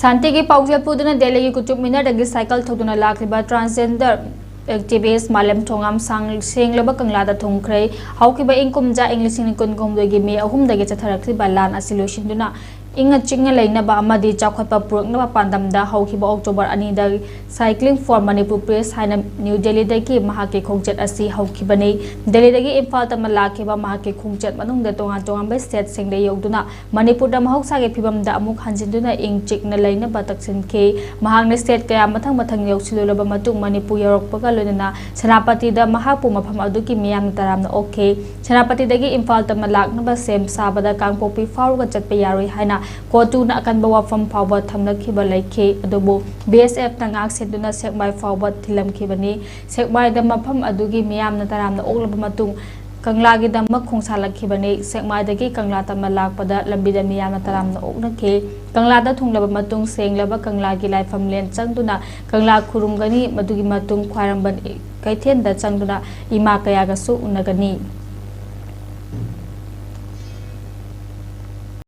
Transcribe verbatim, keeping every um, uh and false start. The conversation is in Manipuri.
ꯁꯥꯟꯇꯤꯒꯤ ꯄꯥꯎꯖꯦꯜ ꯄꯨꯗꯨꯅ ꯗꯦꯜꯂꯤꯒꯤ ꯀꯨꯇꯨꯕ ꯃꯤꯅꯔꯗꯒꯤ ꯁꯥꯏꯀꯜ ꯊꯧꯗꯨꯅ ꯂꯥꯛꯂꯤꯕ transgender activist ꯃꯥꯂꯦꯝꯊꯣꯡꯉꯥꯝ ꯁꯥꯡ ꯁꯦꯡꯂꯕ ꯀꯪꯂꯥꯗ ꯊꯨꯡꯈ꯭ꯔꯦ꯫ ꯍꯧꯈꯤꯕ ꯏꯪ ꯀꯨꯝꯖꯥ ꯏꯪ ꯂꯤꯁꯤꯡ ꯑꯅꯤ ꯀꯨꯟꯒ ꯍꯨꯝꯗꯣꯏꯒꯤ ꯃꯦ ꯑꯍꯨꯝꯗꯒꯤ ꯆꯠꯊꯔꯛꯂꯤꯕ ꯂꯥꯟ ꯑꯁꯤ ꯂꯣꯏꯁꯤꯟꯗꯨꯅ ꯏꯪꯅ ꯆꯤꯛꯅ ꯂꯩꯅꯕ ꯑꯃꯗꯤ ꯆꯥꯎꯈꯠꯄ ꯄꯨꯔꯛꯅꯕ ꯄꯥꯟꯗꯝꯗ ꯍꯧꯈꯤꯕ ꯑꯣꯛꯇꯣꯕꯔ ꯑꯅꯤꯗ Cycling for Manipur Peace ꯍꯥꯏꯅ ꯅ꯭ꯌꯨ ꯗꯦꯜꯂꯤꯗꯒꯤ ꯃꯍꯥꯛꯀꯤ ꯈꯣꯡꯆꯠ ꯑꯁꯤ ꯍꯧꯈꯤꯕꯅꯤ꯫ ꯗꯦꯜꯂꯤꯗꯒꯤ ꯏꯝꯐꯥꯜ ꯇꯝꯅ ꯂꯥꯛꯈꯤꯕ ꯃꯍꯥꯛꯀꯤ ꯈꯣꯡꯆꯠ ꯃꯅꯨꯡꯗ ꯇꯣꯉꯥꯟ ꯇꯣꯉꯥꯟꯕ ꯁ꯭ꯇꯦꯠꯁꯤꯡꯗ ꯌꯧꯗꯨꯅ ꯃꯅꯤꯄꯨꯔꯗ ꯃꯍꯧꯁꯥꯒꯤ ꯐꯤꯕꯝꯗ ꯑꯃꯨꯛ ꯍꯟꯖꯤꯟꯗꯨꯅ ꯏꯪ ꯆꯤꯛꯅ ꯂꯩꯅꯕ ꯇꯛꯁꯤꯟꯈꯤ꯫ ꯃꯍꯥꯛꯅ ꯁ꯭ꯇꯦꯠ ꯀꯌꯥ ꯃꯊꯪ ꯃꯊꯪ ꯌꯧꯁꯤꯜꯂꯨꯔꯕ ꯃꯇꯨꯡ ꯃꯅꯤꯄꯨꯔ ꯌꯧꯔꯛꯄꯒ ꯂꯣꯏꯅꯅ ꯁꯦꯅꯥꯄꯇꯤꯗ ꯃꯍꯥꯛꯄꯨ ꯃꯐꯝ ꯑꯗꯨꯒꯤ ꯃꯤꯌꯥꯝꯅ ꯇꯔꯥꯝꯅ ꯑꯣꯛꯈꯤ꯫ ꯁꯦꯅꯥꯄꯇꯤꯗꯒꯤ ꯏꯝꯐꯥꯜ ꯇꯝꯅ ꯂꯥꯛꯅꯕ ꯁꯦꯝ ꯁꯥꯕꯗ ꯀꯥꯡꯄꯣꯛꯄꯤ ꯐꯥꯎꯔꯒ ꯆꯠꯄ ꯌꯥꯔꯣꯏ ꯍꯥꯏꯅ ꯀꯣꯇꯨꯅ ꯑꯀꯟꯕ ꯋꯥꯐꯝ ꯐꯥꯎꯕ ꯊꯝꯂꯛꯈꯤꯕ ꯂꯩꯈꯤ꯫ ꯑꯗꯨꯕꯨ BSFꯅ ꯉꯥꯛ ꯁꯦꯟꯗꯨꯅ ꯁꯦꯛꯃꯥꯏ ꯐꯥꯎꯕ ꯊꯤꯜꯂꯝꯈꯤꯕꯅꯤ꯫ ꯁꯦꯛꯃꯥꯏꯗ ꯃꯐꯝ ꯑꯗꯨꯒꯤ ꯃꯤꯌꯥꯝꯅ ꯇꯔꯥꯝꯅ ꯑꯣꯛꯂꯕ ꯃꯇꯨꯡ ꯀꯪꯂꯥꯒꯤꯗꯃꯛ ꯈꯣꯡꯁꯥꯜꯂꯛꯈꯤꯕꯅꯤ꯫ ꯁꯦꯛꯃꯥꯏꯗꯒꯤ ꯀꯪꯂꯥ ꯇꯝꯅ ꯂꯥꯛꯄꯗ ꯂꯝꯕꯤꯗ ꯃꯤꯌꯥꯝꯅ ꯇꯔꯥꯝꯅ ꯑꯣꯛꯅꯈꯤ꯫ ꯀꯪꯂꯥꯗ ꯊꯨꯡꯂꯕ ꯃꯇꯨꯡ ꯁꯦꯡꯂꯕ ꯀꯪꯂꯥꯒꯤ ꯂꯥꯏꯐꯝꯂꯦꯟ ꯆꯪꯗꯨꯅ ꯀꯪꯂꯥ ꯈꯨꯔꯨꯝꯒꯅꯤ꯫ ꯃꯗꯨꯒꯤ ꯃꯇꯨꯡ ꯈ꯭ꯋꯥꯏꯔꯝꯕꯟ ꯀꯩꯊꯦꯜꯗ ꯆꯪꯗꯨꯅ ꯏꯃꯥ ꯀꯌꯥꯒꯁꯨ ꯎꯅꯒꯅꯤ꯫